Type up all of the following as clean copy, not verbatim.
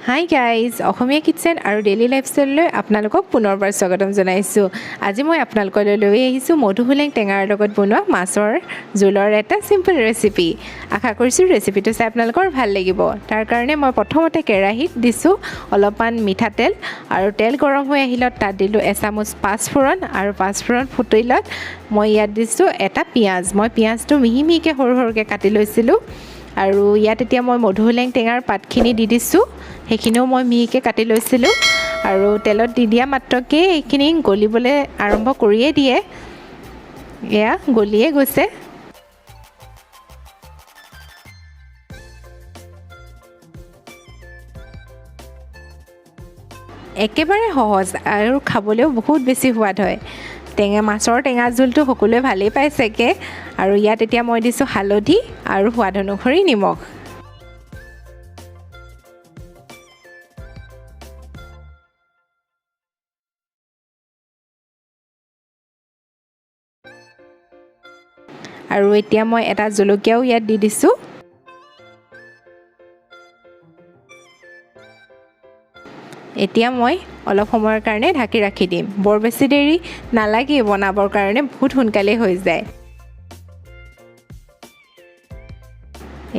Hi guys, অসমীয়া kitchen আৰু daily লাইফষ্টাইললৈ আপোনালোকক পুনৰবাৰ স্বাগতম জনাইছোঁ। আজি মই আপোনালোকলৈ লৈ আহিছোঁ মধুসোলেং টেঙাৰ লগত বনোৱা মাছৰ জোলৰ এটা চিম্পল ৰেচিপি। আশা কৰিছোঁ ৰেচিপিটো চাই আপোনালোকৰ ভাল লাগিব। তাৰ কাৰণে মই প্ৰথমতে কেৰাহীত দিছোঁ অলপমান মিঠাতেল আৰু তেল গৰম হৈ আহিলত তাত দিলোঁ এচামুচ পাঁচফোৰণ আৰু পাঁচফোৰণ ফুটিলত মই ইয়াত দিছোঁ এটা পিঁয়াজ। মই পিঁয়াজটো মিহি মিহিকৈ সৰু সৰুকৈ কাটি লৈছিলোঁ আৰু ইয়াত এতিয়া মই মধুসোলেং টেঙাৰ পাতখিনি দি দিছোঁ। সেইখিনিও মই মিহিকৈ কাটি লৈছিলোঁ আৰু তেলত দি দিয়া মাত্ৰকে এইখিনি গলিবলৈ আৰম্ভ কৰিয়ে দিয়ে। এয়া গলিয়ে গৈছে। একেবাৰে সহজ আৰু খাবলৈও বহুত বেছি সোৱাদ হয়। টেঙা মাছৰ টেঙা জোলটো সকলোৱে ভালেই পায় চাগে। আৰু ইয়াত এতিয়া মই দিছোঁ হালধি আৰু সোৱাদ অনুসৰি নিমখ। আৰু এতিয়া মই এটা জলকীয়াও ইয়াত দি দিছোঁ। এতিয়া মই অলপ সময়ৰ কাৰণে ঢাকি ৰাখি দিম। বৰ বেছি দেৰি নালাগে বনাবৰ কাৰণে, বহুত সোনকালেই হৈ যায়।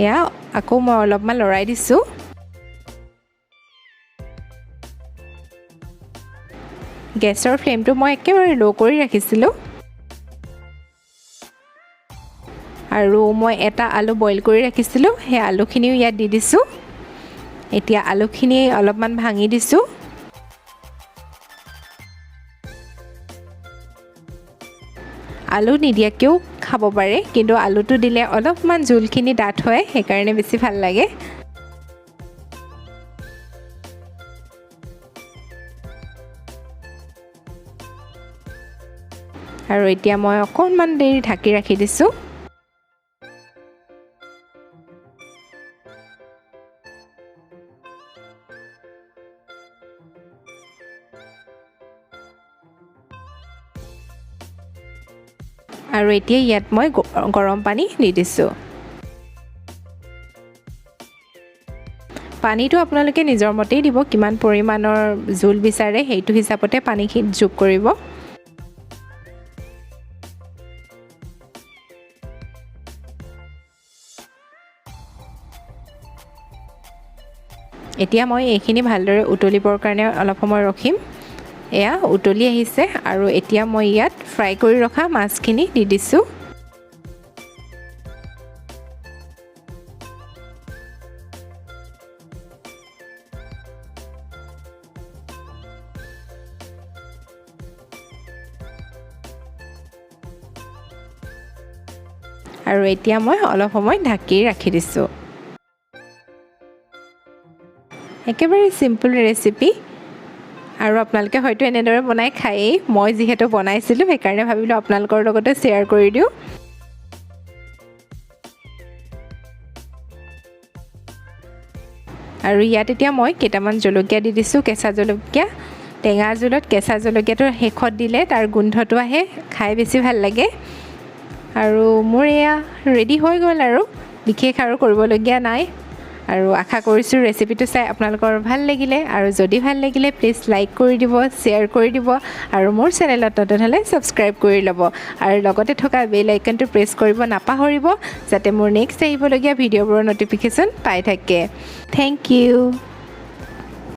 এয়া আকৌ মই অলপমান লৰাই দিছোঁ। গেছৰ ফ্লেমটো মই একেবাৰে ল' কৰি ৰাখিছিলোঁ। আৰু মই এটা আলু বইল কৰি ৰাখিছিলোঁ, সেই আলুখিনিও ইয়াত দি দিছোঁ। এতিয়া আলুখিনি অলপমান ভাঙি দিছোঁ। আলু নিদিয়াকৈও খাব পাৰে, কিন্তু আলুটো দিলে অলপমান জোলখিনি ডাঠ হয়, সেইকাৰণে বেছি ভাল লাগে। আৰু এতিয়া মই অকণমান দেৰি ঢাকি ৰাখি দিছোঁ। আৰু এতিয়া ইয়াত মই গৰম পানী দি দিছোঁ। পানীটো আপোনালোকে নিজৰ মতেই দিব, কিমান পৰিমাণৰ জোল বিচাৰে সেইটো হিচাপতে পানীখিনি যোগ কৰিব। এতিয়া মই এইখিনি ভালদৰে উতলিবৰ কাৰণে অলপ সময় ৰখিম। এয়া উতলি আহিছে আৰু এতিয়া মই ইয়াত ফ্ৰাই কৰি ৰখা মাছখিনি দি দিছোঁ। আৰু এতিয়া মই অলপ সময় ঢাকি ৰাখি দিছোঁ। একেবাৰে চিম্পল ৰেচিপি আৰু আপোনালোকে হয়তো এনেদৰে বনাই খায়েই। মই যিহেতু বনাইছিলোঁ সেইকাৰণে ভাবিলোঁ আপোনালোকৰ লগতে শ্বেয়াৰ কৰি দিওঁ। আৰু ইয়াত এতিয়া মই কেইটামান জলকীয়া দি দিছোঁ, কেঁচা জলকীয়া। টেঙা জোলত কেঁচা জলকীয়াটো শেষত দিলে তাৰ গোন্ধটো আহে, খাই বেছি ভাল লাগে। আৰু মোৰ এয়া ৰেডি হৈ গ'ল, আৰু বিশেষ আৰু কৰিবলগীয়া নাই। আৰু আশা কৰিছোঁ ৰেচিপিটো চাই আপোনালোকৰ ভাল লাগিলে। আৰু যদি ভাল লাগিলে প্লিজ লাইক কৰি দিব, শ্বেয়াৰ কৰি দিব আৰু মোৰ চেনেলত নতুন হ'লে ছাবস্ক্ৰাইব কৰি ল'ব। আৰু লগতে থকা বেল আইকনটো প্ৰেছ কৰিব নাপাহৰিব, যাতে মোৰ নেক্সট আহিবলগীয়া ভিডিঅ'বোৰৰ ন'টিফিকেশ্যন পাই থাকে। Thank you.